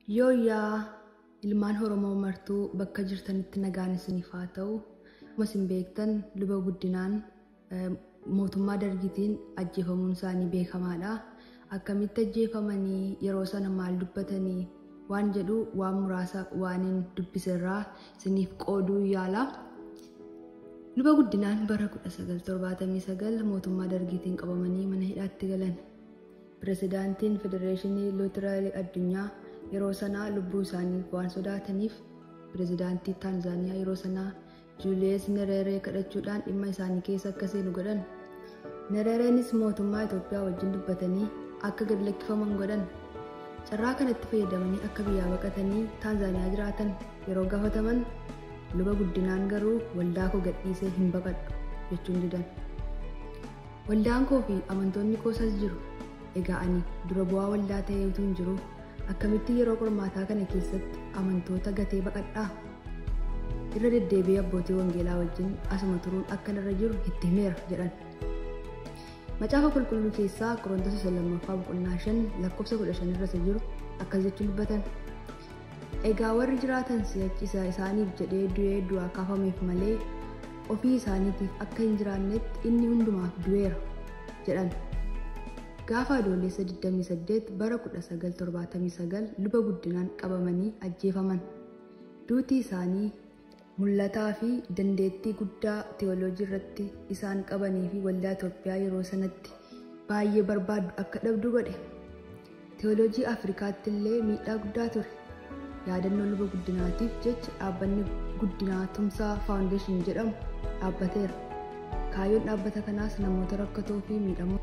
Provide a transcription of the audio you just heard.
Yooyyaa ilmaan Oromoo martuu bakka jirtanitti nagaan isiniif haa ta'u. Akkuma isin beektan luba guddinaan mootummaa dargiitiin ajjeefamuun isaanii beekamaadha. Akkamitti ajjeefamanii yeroo sana maal dubbatanii waan jedhu waan muraasa waan dubbiserraa isiniif qooduu yaala. Luba guddinaan bara 1979 mootummaa dargiitiin qabamanii mana hidhaatti galan. Pirezidaantiin Federeeshinii Luuteraanii Addunyaa yeroo sanaa lubbuu isaanii waan sodaataniif pirezidaantii Taanzaaniyaa yeroo sanaa Juuliyees Nereeree kadhachuudhaan dhimma isaanii keessa akka seenu godhan. Nereereenis mootummaa Itoophiyaa wajjin dubbatanii akka gad lakkifaman godhan. Carraa kanatti fayyadamanii akka biyyaa baqatanii Taanzaaniyaa jiraatan yeroo gaafataman luba guddinaan garuu waldaa koo gadhiisee hin baqadhu jechuun didan. Waldaan koo fi amantoonni koosas jiru. Egaa ani dura bu'aa waldaa ta'ee utuu hin jiru akkamitti yeroo qormaataa kana keessatti amantoota gatee baqadhaa? Irra deddeebi'ee abbootii wangeelaa wajjin asuma turuun akka irra jiru itti himeera jedhan. Macaafa qulqulluu keessaa Qorontos 2ffaa boqonnaa 5 lakkoofsa 15 irra jiru akkas jechuun dubbatan. Egaa warri jiraatan si'achi isa isaaniif jedhee du'ee du'aa kaafameef malee ofii isaaniitiif akka hin jiraannetti inni hundumaaf du'eera jedhan. Gaafa adoolessa 28 bara 1979 luba guddinaan qabamanii ajjeefaman. Duuti isaanii mul'ataa fi dandeettii guddaa teewooloojii irratti isaan qabanii fi waldaa Itoophiyaa yeroo sanatti baay'ee barbaaddu akka dhabdu godhe. Teewooloojii Afrikaatti illee miidhaa guddaa ture. Yaadannoo luba guddinaatiif jecha dhaabbanni guddinaa Tumsaa Faawundeeshin jedhamu dhaabbateera. Kaayyoon dhaabbata kanaas namoota rakkatoo fi miidhamoo